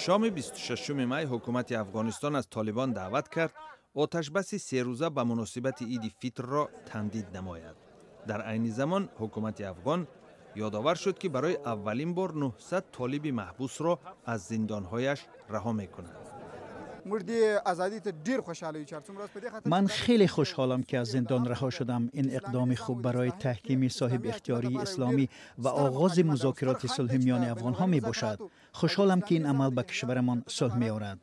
Шоми 26 май ҳукумати Афғонистон аз Толибон даъват кард, оташбаси серӯза ба муносибати Иди Фитрро тамдид намояд. Дар айни замон ҳукумати афғон ёдовар шуд, ки барои аввалин бор 900 толиби маҳбусро аз зиндонҳояш раҳо мекунад. Ман хеле хушҳолам, ки аз зиндон раҳо шудам. Ин иқдоми хуб барои таҳкими соҳибихтиёрии исломӣ ва оғози музокироти сулҳи миёни афғонҳо мебошад. Хушҳолам, ки ин амал ба кишварамон сулҳ меорад.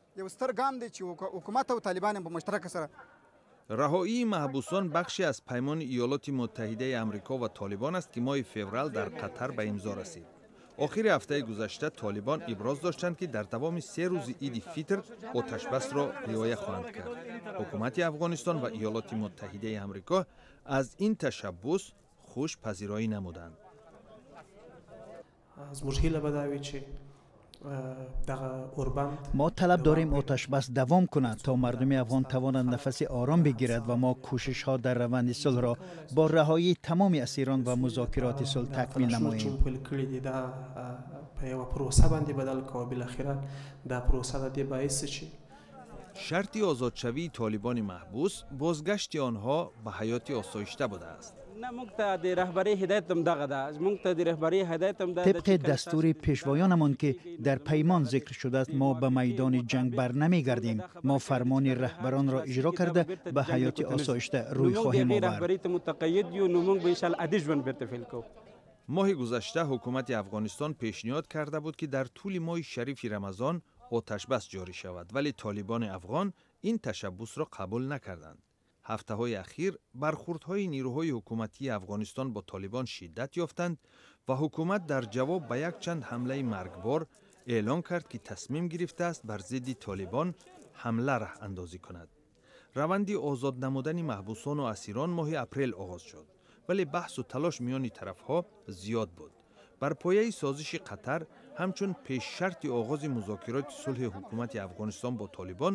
Раҳоии маҳбусон бахше аз паймони Иёлоти Муттаҳидаи Амрико ва Толибон аст, ки моҳи феврал дар Қатар ба имзо расид. Охири ҳафтаи гузашта Толибон иброз доштанд, ки дар давоми 3 рӯзи Иди Фитр оташбасро риоя хоҳанд кард. Ҳукумати Афғонистон ва Иёлоти Муттаҳидаи Амрико аз ин ташаббус хуш пазироӣ намуданд. Мо талаб дорем, оташбас давом кунад, то мардуми афғон тавонанд нафаси ором бигирад, ва мо кӯшишҳо дар раванди сулҳро бо раҳоии тамоми асирон ва музокироти сулҳ такмил намоем. Шарти озодшавии толибони маҳбус бозгашти онҳо ба ҳаёти осоишта будааст. Тибқи дастури пешвоёнамон, ки дар паймон зикр шудааст, мо ба майдони ҷанг бар намегардем. Мо фармони раҳбаронро иҷро карда, ба ҳаёти осоишта рӯй хоҳем овард. Моҳи гузашта ҳукумати Афғонистон пешниҳод карда буд, ки дар тӯли моҳи шарифи Рамазон оташбас ҷорӣ шавад, вале толибони афғон ин ташаббусро қабул накарданд. Ҳафтаҳои ахир бархурдҳои нирӯҳои ҳукуматии Афғонистон бо Толибон шиддат ёфтанд ва ҳукумат дар ҷавоб ба якчанд ҳамлаи маргбор эълон кард, ки тасмим гирифтааст бар зидди Толибон ҳамла раҳандозӣ кунад. Раванди озод намудани маҳбусону асирон моҳи апрел оғоз шуд, вале баҳсу талош миёни тарафҳо зиёд буд. Бар пояи созиши Қатар, ҳамчун пешшарти оғози музокироти сулҳи ҳукумати Афғонистон бо Толибон,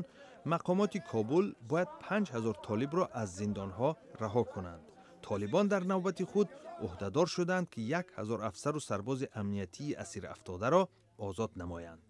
мақомоти Кобул бояд 5000 толибро аз зиндонҳо раҳо кунанд. Толибон дар навбати худ ӯҳдадор шуданд, ки 1000 афсару сарбози амниятии асирафтодаро озод намоянд.